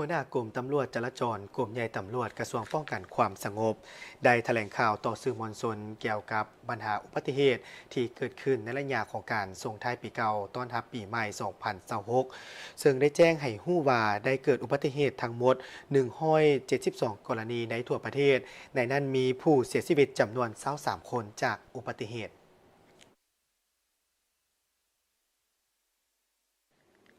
ຫົວໜ້າກົມຕຳຫຼວດຈະລາຈອນ ກົມໃຫຍ່ຕຳຫຼວດ ກະຊວງປ້ອງກັນຄວາມສະຫງົບ ໄດ້ຖະແຫຼງຂ່າວຕໍ່ສື່ມວນຊົນກ່ຽວກັບບັນຫາອຸບັດຕິເຫດທີ່ເກີດຂຶ້ນໃນໄລຍະຂອງການສົ່ງທ້າຍປີເກົ່າຕ້ອນຮັບປີໃໝ່ສອງພັນຊາວຫົກ ເຊິ່ງໄດ້ແຈ້ງໃຫ້ຮູ້ວ່າໄດ້ເກີດອຸບັດຕິເຫດທັງໝົດໜຶ່ງຮ້ອຍເຈັດສິບສອງກໍລະນີໃນທົ່ວປະເທດ, ໃນນັ້ນມີຜູ້ເສຍຊີວິດຈຳນວນຊາວສາມຄົນຈາກອຸບັດຕິເຫດ.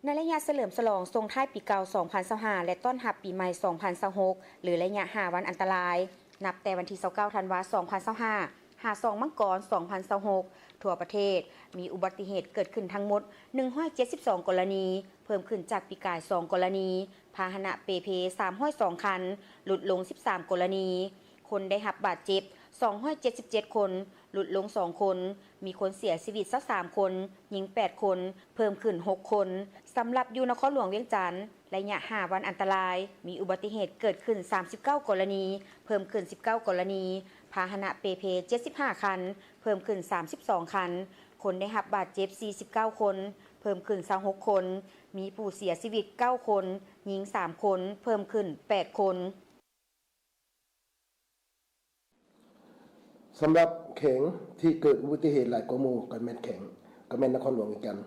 ໃນໄລຍະສະເຫຼີມສະຫຼອງສົ່ງທ້າຍປີເກົ່າສອງພັນຊາວຫ້າ ແລະ ຕ້ອນຮັບປີໃໝ່ສອງພັນຊາວຫົກ ຫຼື ໄລຍະຫ້າວັນອັນຕະລາຍ ນັບແຕ່ວັນທີຊາວເກົ້າທັນວາສອງພັນຊາວຫ້າ ຫາສອງມັງກອນສອງພັນຊາວຫົກ ທົ່ວປະເທດມີອຸບັດຕິເຫດເກີດຂຶ້ນທັງໝົດໜຶ່ງຮ້ອຍເຈັດສິບສອງກໍລະນີ, ເພີ່ມຂຶ້ນຈາກປີກາຍສອງກໍລະນີ, ພາຫະນະເປ່ເພສາມຮ້ອຍສອງຄັນ, ຫຼຸດລົງສິບສາມກໍລະນີ, ຄົນໄດ້ຮັບບາດເຈັບສອງຮ້ອຍເຈັດສິບເຈັດຄົນ, ຫຼຸດລົງສອງຄົນ, ມີຄົນເສຍຊີວິດຊາວສາມຄົນ, ຍິງແປດຄົນ, ເພີ່ມຂຶ້ນຫົກຄົນ. ສຳລັບຢູ່ນະຄອນຫຼວງວຽງຈັນ, ໄລຍະຫ້າວັນອັນຕະລາຍ ມີອຸບັດຕິເຫດເກີດຂຶ້ນສາມສິບເກົ້າກໍລະນີ, ເພີ່ມຂຶ້ນສິບເກົ້າກໍລະນີ, ພາຫະນະເປ່ເພເຈັດສິບຫ້າຄັນ, ເພີ່ມຂຶ້ນສາມສິບສອງຄັນ, ຄົນໄດ້ຮັບບາດເຈັບສີ່ສິບເກົ້າຄົນ, ເພີ່ມຂຶ້ນຊາວຫົກຄົນ, ມີຜູ້ເສຍຊີວິດເກົ້າຄົນ, ຍິງສາມຄົນ, ເພີ່ມຂຶ້ນແປດຄົນ. ສຳລັບແຂວງທີ່ເກີດອຸບັດຕິເຫດຫຼາຍກວ່າໝູ່ກໍແມ່ນແຂວງ ກໍແມ່ນນະຄອນຫຼວງວຽງຈັນ,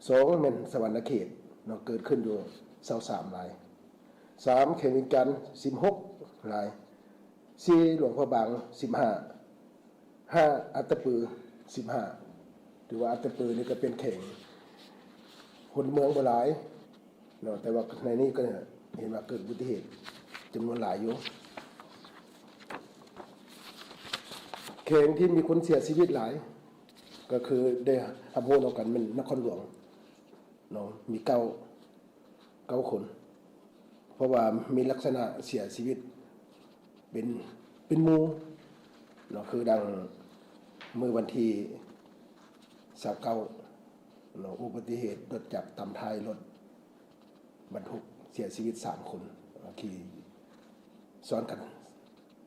ສອງແມ່ນສະຫວັນນະເຂດເນາະ ເກີດຂຶ້ນຢູ່ຊາວສາມລາຍ, ສາມແຂວງວຽງຈັນສິບຫົກລາຍ, ສີ່ຫຼວງພະບາງສິບຫ້າ, ຫ້າອັດຕະປືສິບຫ້າ. ຖືວ່າອັດຕະປືນີ້ກໍເປັນແຂວງຄົນເມືອງບໍ່ຫຼາຍ ເນາະ ແຕ່ວ່າໃນນີ້ກໍເຫັນວ່າເກີດອຸບັດຕິເຫດຈຳນວນຫຼາຍຢູ່. ແຂວງທີ່ມີຄົນເສຍຊີວິດຫຼາຍ ກໍຄືໄດ້ຮັບຮູ້ນຳກັນແມ່ນນະຄອນຫຼວງເນາະ ມີເກົ້າ ເກົ້າຄົນ ເພາະວ່າມີລັກສະນະເສຍຊີວິດເປັນ ເປັນໝູ່ເນາະ ຄືດັ່ງມື້ວັນທີຊາວເກົ້າເນາະ ອຸບັດຕິເຫດລົດຈັກຕຳທ້າຍລົດ ບັນທຸກເສຍຊີວິດສາມຄົນ ຂີ່ຊ້ອນກັນ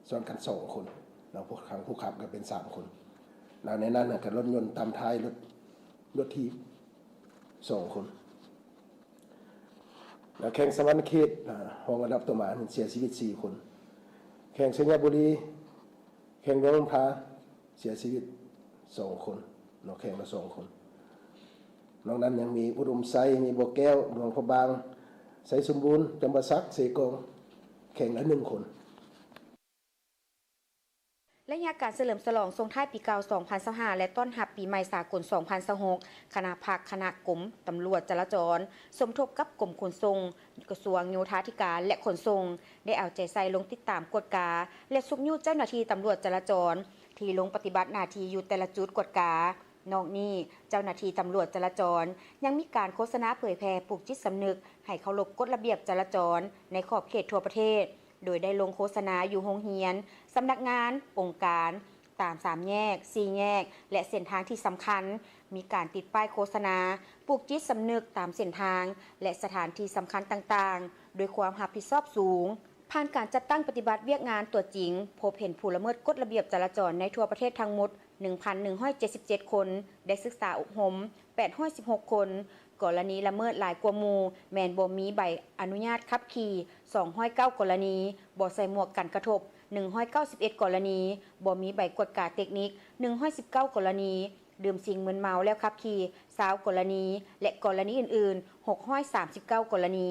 ຊ້ອນກັນສອງຄົນເນາະ ຜູ້ຂັບ ຜູ້ຂັບກໍເປັນສາມຄົນ ແລ້ວໃນນັ້ນກໍລົດຍົນຕຳທ້າຍລົດ ລົດຖີບສອງຄົນ ແລ້ວແຂວງສະຫວັນນະເຂດ ອາ ຮອງອັນດັບຕໍ່ມາເສຍຊີວິດສີ່ຄົນ ແຂວງໄຊຍະບູລີ ແຂວງຫຼວງນ້ຳທາ ເສຍຊີວິດສອງຄົນເນາະ ແຂວງລະສອງຄົນ. ນອກນັ້ນຍັງມີອຸດົມໄຊ, ມີບໍ່ແກ້ວ, ຫຼວງພະບາງ, ໄຊສົມບູນ, ຈຳປາສັກ, ເຊກອງ ແຂວງລະໜຶ່ງຄົນ. ໄລຍະການສະເຫຼີມສະຫຼອງສົ່ງທ້າຍປີເກົ່າສອງພັນຊາວຫ້າ ແລະ ຕ້ອນຮັບປີໃໝ່ສາກົນສອງພັນຊາວຫົກ ຄະນະພັກ, ຄະນະກົມຕຳຫຼວດຈະລາຈອນ ສົມທົບກັບກົມຂົນສົ່ງ, ກະຊວງໂຍທາທິການ ແລະ ຂົນສົ່ງ ໄດ້ເອົາໃຈໃສ່ລົງຕິດຕາມກວດກາ ແລະ ຊຸກຍູ້ເຈົ້າໜ້າທີ່ຕຳຫຼວດຈະລາຈອນ ທີ່ລົງປະຕິບັດໜ້າທີ່ຢູ່ແຕ່ລະຈຸດກວດກາ. ນອກນີ້, ເຈົ້າໜ້າທີ່ຕຳຫຼວດຈະລາຈອນ ຍັງມີການໂຄສະນາເຜີຍແຜ່ ປູກຈິດສຳນຶກໃຫ້ເຄົາລົບກົດລະບຽບຈະລາຈອນໃນຂອບເຂດທົ່ວປະເທດ, ໂດຍໄດ້ລົງໂຄສະນາຢູ່ໂຮງຮຽນ, ສຳນັກງານ, ອົງການ, ຕາມສາມແຍກ, ສີ່ແຍກ ແລະ ເສັ້ນທາງທີ່ສຳຄັນ, ມີການຕິດປ້າຍໂຄສະນາ, ປູກຈິດສຳນຶກຕາມເສັ້ນທາງ ແລະ ສະຖານທີ່ສຳຄັນຕ່າງໆ ດ້ວຍຄວາມຮັບຜິດຊອບສູງ. ຜ່ານການຈັດຕັ້ງປະຕິບັດວຽກງານຕົວຈິງ, ພົບເຫັນຜູ້ລະເມີດກົດລະບຽບຈະລາຈອນໃນທົ່ວປະເທດທັງໝົດ ໜຶ່ງພັນໜຶ່ງຮ້ອຍເຈັດສິບເຈັດຄົນ, ໄດ້ສຶກສາອົບຮົມ ແປດຮ້ອຍສິບຫົກຄົນ, ກໍລະນີລະເມີດຫຼາຍກວ່າໝູ່ ແມ່ນບໍ່ມີໃບອະນຸຍາດຂັບຂີ່ ສອງຮ້ອຍເກົ້າກໍລະນີ, ບໍ່ໃສ່ໝວກກັນກະທົບ ໜຶ່ງຮ້ອຍເກົ້າສິບເອັດກໍລະນີ, ບໍ່ມີໃບກວດກາເຕັກນິກ ໜຶ່ງຮ້ອຍສິບເກົ້າກໍລະນີ, ດື່ມສິ່ງມຶນເມົາແລ້ວຂັບຂີ່ ຊາວກໍລະນີ ແລະ ກໍລະນີອື່ນໆ ຫົກຮ້ອຍສາມສິບເກົ້າກໍລະນີ.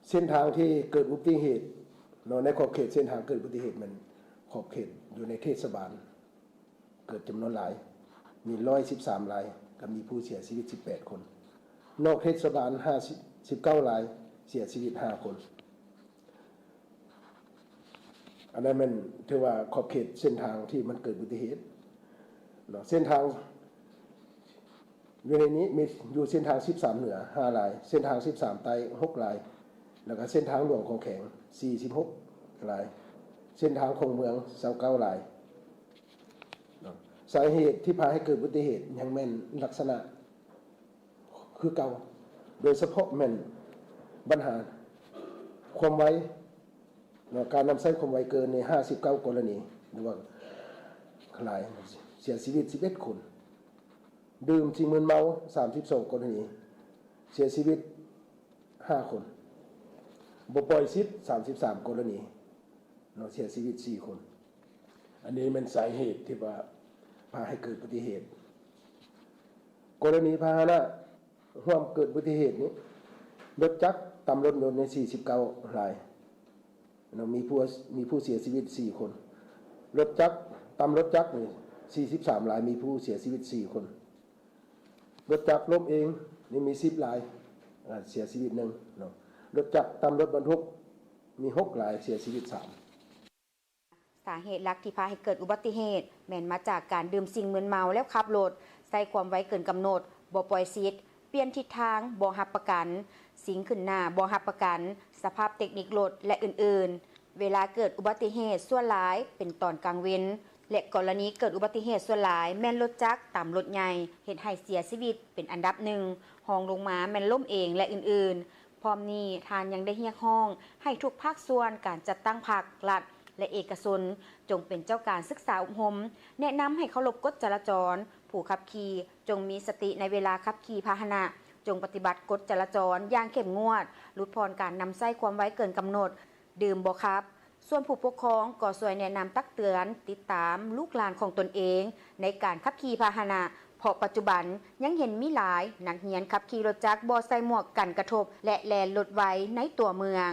ເສັ້ນທາງທີ່ເກີດອຸບັດຕິເຫດເນາະ ໃນຂອບເຂດເສັ້ນທາງເກີດອຸບັດຕິເຫດແມ່ນຂອບເຂດຢູ່ໃນເທດສະບານ ເກີດຈຳນວນຫຼາຍ ມີຮ້ອຍສິບສາມລາຍ ກໍມີຜູ້ເສຍຊີວິດສິບແປດຄົນ, ນອກເທດສະບານຫ້າສິບ ສິບເກົ້າລາຍ ເສຍຊີວິດຫ້າຄົນ. ອັນນັ້ນແມ່ນຖືວ່າຂອບເຂດເສັ້ນທາງທີ່ມັນເກີດອຸບັດຕິເຫດເນາະ ເສັ້ນທາງ ຢູ່ໃນນີ້ມີຢູ່ເສັ້ນທາງສິບສາມເໜືອຫ້າລາຍ, ເສັ້ນທາງສິບສາມໃຕ້ຫົກລາຍ, ແລ້ວກໍເສັ້ນທາງຫຼວງຂອງແຂວງສີ່ສິບຫົກລາຍ, ເສັ້ນທາງຂອງເມືອງຊາວເກົ້າລາຍ. ສາເຫດທີ່ພາໃຫ້ເກີດອຸບັດຕິເຫດຍັງແມ່ນລັກສະນະຄືເກົ່າ, ໂດຍສະເພາະແມ່ນບັນຫາຄວາມໄວ ເນາະ ການນຳໃຊ້ຄວາມໄວເກີນໃນຫ້າສິບເກົ້າກໍລະນີ ຫຼືວ່າຫຼາຍ ເສຍຊີວິດສິບເອັດຄົນ, ດື່ມສິ່ງມຶນເມົາສາມສິບສອງກໍລະນີ ເສຍຊີວິດຫ້າຄົນ. ບໍ່ປ່ອຍສິດ ສາມສິບສາມ ກໍລະນີເນາະ ເສຍຊີວິດ ສີ່ ຄົນ. ອັນນີ້ແມ່ນສາເຫດທີ່ວ່າພາໃຫ້ເກີດອຸບັດຕິເຫດ. ກໍລະນີພາຫະນະຮ່ວມເກີດອຸບັດຕິເຫດນີ້ ລົດຈັກຕຳລົດຍົນນີ້ ສີ່ສິບເກົ້າ ລາຍເນາະ ມີຜູ້ ມີຜູ້ເສຍຊີວິດ ສີ່ ຄົນ. ລົດຈັກຕຳລົດຈັກນີ້ ສີ່ສິບສາມ ລາຍ ມີຜູ້ເສຍຊີວິດ ສີ່ ຄົນ. ລົດຈັກລົ້ມເອງນີ້ມີ ສິບ ລາຍ ເສຍຊີວິດ ໜຶ່ງ ເນາະ. ລົດຈັກຕຳລົດບັນທຸກມີ ຫົກ ລາຍ ເສຍຊີວິດ ສາມ. ສາເຫດຫຼັກທີ່ພາໃຫ້ເກີດອຸບັດຕິເຫດ ແມ່ນມາຈາກການດື່ມສິ່ງມຶນເມົາແລ້ວຂັບລົດ, ໃຊ້ຄວາມໄວເກີນກຳນົດ, ບໍ່ປ່ອຍສິດ, ປ່ຽນທິດທາງ, ບໍ່ຮັບປະກັນ, ຊິງຂຶ້ນໜ້າ, ບໍ່ຮັບປະກັນ, ສະພາບເຕັກນິກລົດ ແລະ ອື່ນໆ. ເວລາເກີດອຸບັດຕິເຫດສ່ວນຫຼາຍເປັນຕອນກາງເວັນ ແລະ ກໍລະນີເກີດອຸບັດຕິເຫດສ່ວນຫຼາຍແມ່ນລົດຈັກຕຳລົດໃຫຍ່ ເຮັດໃຫ້ເສຍຊີວິດເປັນອັນດັບໜຶ່ງ, ຮອງລົງມາແມ່ນລົ້ມເອງ ແລະ ອື່ນໆ. ພ້ອມນີ້ທ່ານຍັງໄດ້ຮຽກຮ້ອງໃຫ້ທຸກພາກສ່ວນການຈັດຕັ້ງພັກ, ລັດ ແລະ ເອກະຊົນ ຈົ່ງເປັນເຈົ້າການສຶກສາອົບຮົມ, ແນະນຳໃຫ້ເຄົາລົບກົດຈະລາຈອນ, ຜູ້ຂັບຂີ່ຈົ່ງມີສະຕິໃນເວລາຂັບຂີ່ພາຫະນະ, ຈົ່ງປະຕິບັດກົດຈະລາຈອນຢ່າງເຂັ້ມງວດ, ຫຼຸດຜ່ອນການນຳໃຊ້ຄວາມໄວເກີນກຳນົດ, ດື່ມບໍ່ຂັບ. ສ່ວນຜູ້ປົກຄອງກໍຊ່ວຍແນະນຳຕັກເຕືອນ, ຕິດຕາມລູກຫຼານຂອງຕົນເອງໃນການຂັບຂີ່ພາຫະນະ, ເພາະປັດຈຸບັນຍັງເຫັນມີຫຼາຍນັກຮຽນຂັບຂີ່ລົດຈັກບໍ່ໃສ່ໝວກກັນກະທົບ ແລະ ແລ່ນລົດໄວໃນຕົວເມືອງ.